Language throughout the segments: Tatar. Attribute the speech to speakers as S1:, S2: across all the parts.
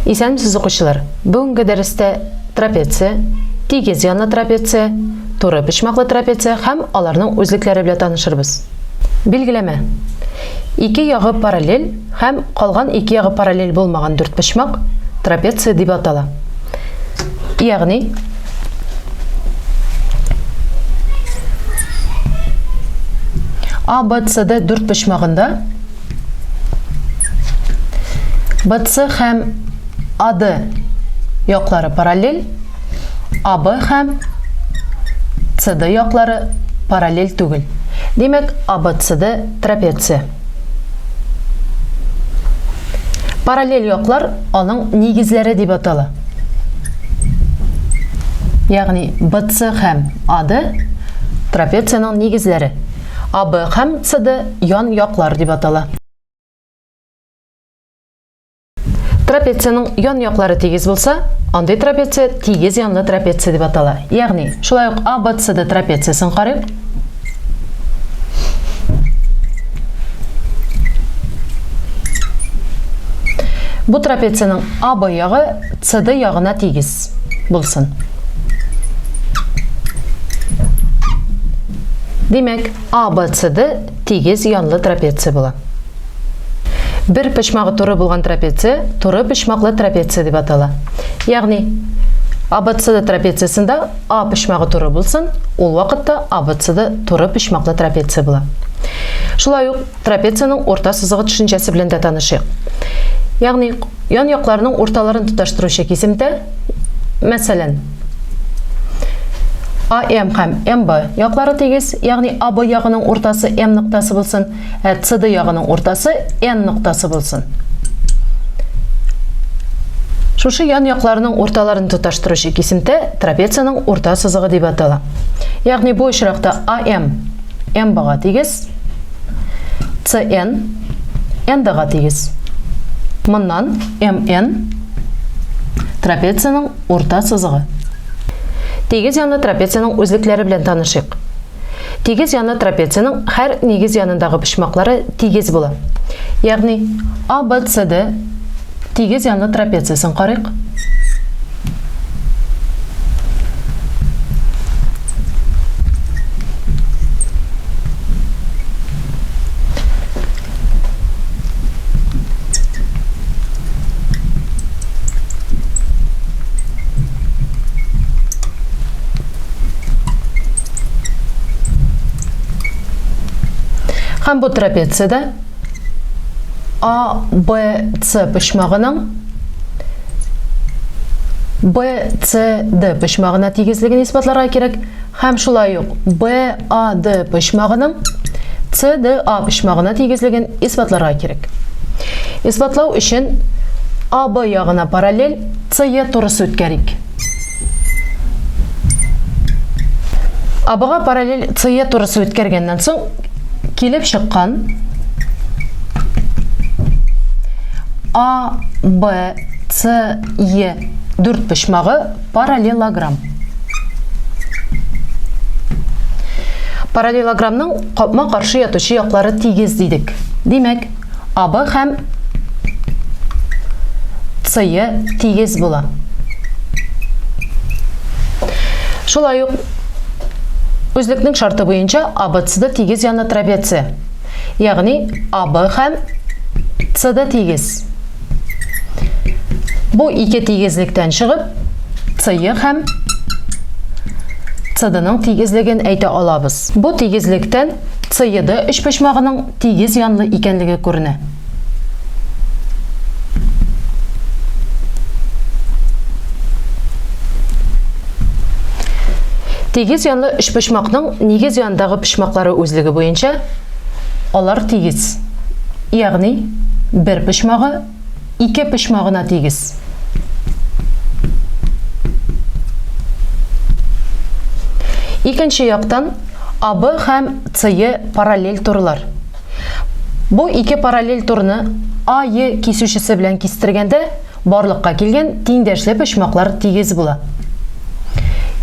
S1: Исәнмесез, укучылар! Бүгенге дәрестә трапеция, тигез янлы трапеция, туры почмаклы трапеция һәм аларның үзлекләре белән танышырбыз. Билгеләмә. Ике ягы параллель һәм калган ике ягы параллель булмаган дүртпочмак трапеция дип атала. Ягъни А, Б, С, Д дүртпочмагында БЦ һәм АД яклары параллель, АБ һәм СД яклары параллель түгел. Димәк, АБЦД трапеция. Параллель яклар аның нигезләре дип атала. Ягъни БЦ һәм АД трапециянең нигезләре. АБ һәм СД ян яклар дип атала. Трапециянең ян яклары тигез булса, андый трапеция тигез янлы трапеция дип атала. Ягъни, шулай ук АБЦД трапециясен карыйк. Бу трапециянең АБ ягы СД ягына тигез булсын. Димәк, АБЦД тигез янлы трапеция була. Бер почмагы туры булган трапеция туры почмаклы трапеция дип атала. Ягъни АБЦД трапециясендә А почмагы туры булсын, ул вакытта АБЦД туры почмаклы трапеция була. Шулай ук трапециянең урта сызыгы төшенчәсе белән дә танышыйк. Ягъни ян якларның урталарын тоташтыручы кисемтә, мәсәлән, АМ һәм МБ яклары тигез, ягъни АБ ягының уртасы М ноктасы булсын, ә СД ягының уртасы Н ноктасы булсын. Шушы ян якларының урталарын тоташтыручы кисемтә трапециянең урта сызыгы дип атала. Ягъни бу очракта АМ МБга тигез, СН НДга тигез. Моннан МН трапециянең урта сызыгы. Тигез янлы трапециянең үзлекләре белән танышыйк. Тигез янлы трапециянең һәр нигез янындагы почмаклары тигез була. Ягъни А, Б, С, Д тигез янлы трапециясен карыйк. Һәм бу трапециядә А, Б, С почмагының Б, С, Д почмагына тигезлеген исбатларга кирәк. Һәм шулай ук Б, А, Д почмагының С, Д, А почмагына тигезлеген исбатларга кирәк. Исбатлау өчен А, Б ягына параллель С, Е турысы үткәрик. АБга параллель СЕ турысы үткәргәннән соң килеп чыккан А, Б, С, Е дүрт почмагы параллелограмм. Параллелограммның капма-каршы ятучы яклары тигез дидек. Димәк, АБ һәм СЕ тигез була. Шулай ук үзлекнең шарты буенча АБЦД тигез янлы трапеция. Ягъни АБ һәм СД тигез. Бу ике тигезлектән чыгып, СЕ һәм СДның тигезлеген әйтә алабыз. Бу тигезлектән СЕД өчпочмагының тигез янлы икәнлеге күренә. Тигез янлы өчпочмакның нигез янындагы почмаклары үзлеге буенча алар тигез. Ягъни бер почмагы ике почмагына тигез. Икенче яктан АБ һәм СЕ параллель турлар. Бу ике параллель турны АЕ кисүчесе белән кистергәндә барлыкка килгән тиңдәшле почмаклар тигез була.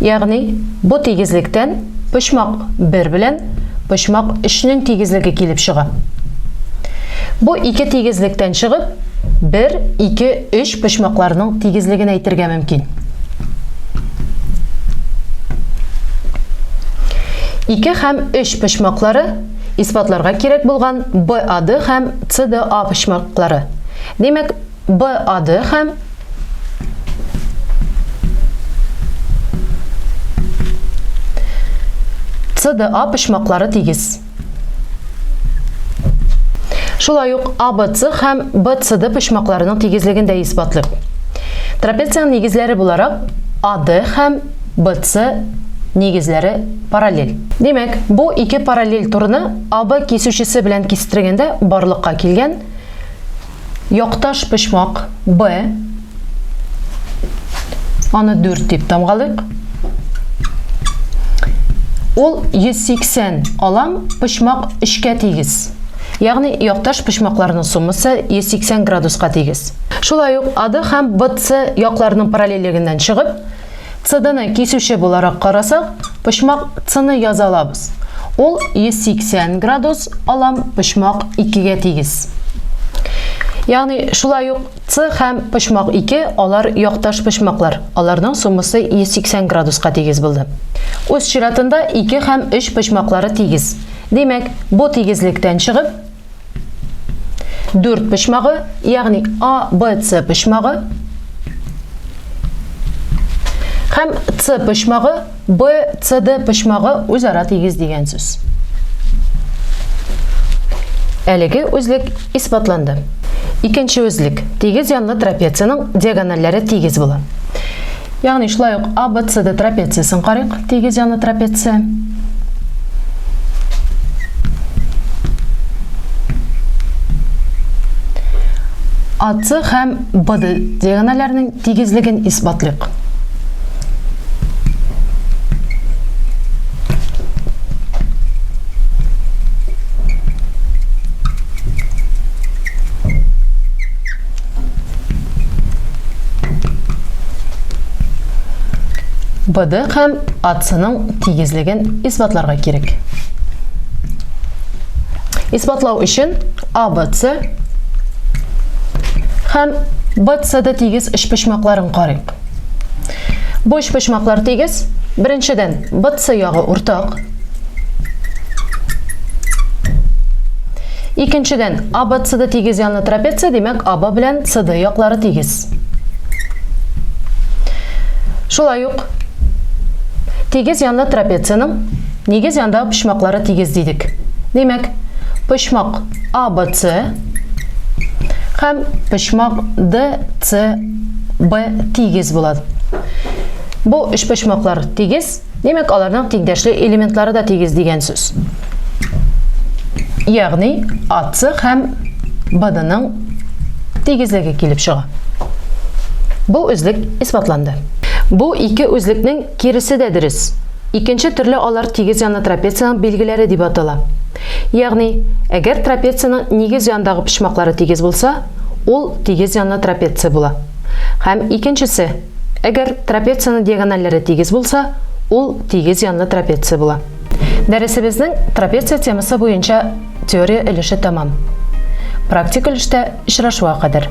S1: Ягъни бу тигезлектән почмак 1 белән почмак 3-нең тигезлеге килеп чыга. Бу ике тигезлектән чыгып, 1, 2, 3 почмакларының тигезлеген әйтергә мөмкин. 2 һәм 3 почмаклары исбатларга кирәк булган BAD һәм CDA почмаклары. Димәк, BAD һәм CDA почмаклары тигез. Шулай ук ABC һәм BCD почмакларының тигезлеген дә исбатлыйк. Трапециянең нигезләре буларак AD һәм BC нигезләре параллель. Димәк, бу ике параллель турыны AB кисүчесе белән кистергәндә барлыкка килгән Якташ почмак Б. Аны 4 дип тамгалыйк. Ул 180 алам почмак 3-кә тигез. Ягъни якташ почмакларның суммасы 180 градуска тигез. Шулай ук АД һәм БЦ якларының параллельлегеннән чыгып, CD-ны кисүче буларак карасак, почмак C-ны яза алабыз. Ул 180 градус алам почмак 2-гә тигез. Ягъни шулай ук C һәм почмак 2 алар якташ почмаклар. Аларның суммасы 180 градуска тигез булды. Үз чиратында 2 һәм 3 почмаклары тигез. Димәк, бу тигезлектән чыгып, Дүрт почмагы, ягъни А, Б, С почмагы һәм С почмагы, Б, С, Д почмагы үзара тигез дигән сүз. Әлеге үзлек исбатланды. Икенче үзлек. Тигез янлы трапециянең диагональләре тигез була. Ягъни шулай ук А, Б, С, Д трапециясен карыйк. Тигез янлы трапеция. АС һәм БД диагональләренең тигезлеген исбатлыйк. БД һәм АЦның тигезлеген исбатларга кирәк. Исбатлау өчен АБЦ һәм БЦД тигез өчпочмакларын карыйк. Бу өчпочмаклар тигез. Беренчедән, БЦ ягы уртак. Икенчедән, АБЦД тигез янлы трапеция, димәк, АБ белән СД яклары тигез. Шулай ук тигез янлы трапециянең нигез янындагы почмаклары тигез дидек. Димәк, почмак АБЦ һәм почмак ДЦБ тигез була. Бу өчпочмаклар тигез, Димәк, аларның тиңдәшле элементлары да тигез дигән сүз. Ягъни АЦ һәм БДның тигезлеге килеп чыга. Бу үзлек исбатланды. Бу ике үзлекнең киресе дә дөрес. Икенче төрле алар тигез янлы трапециянең билгеләре дип атала. Ягъни, әгәр трапециянең нигез янындагы почмаклары тигез булса, ул тигез янлы трапеция була. Һәм икенчесе, Әгәр трапециянең диагональләре тигез булса, ул тигез янлы трапеция була. Дәресебезнең трапеция темасы буенча теория өлеше тәмам. Практик өлештә очрашуга кадәр.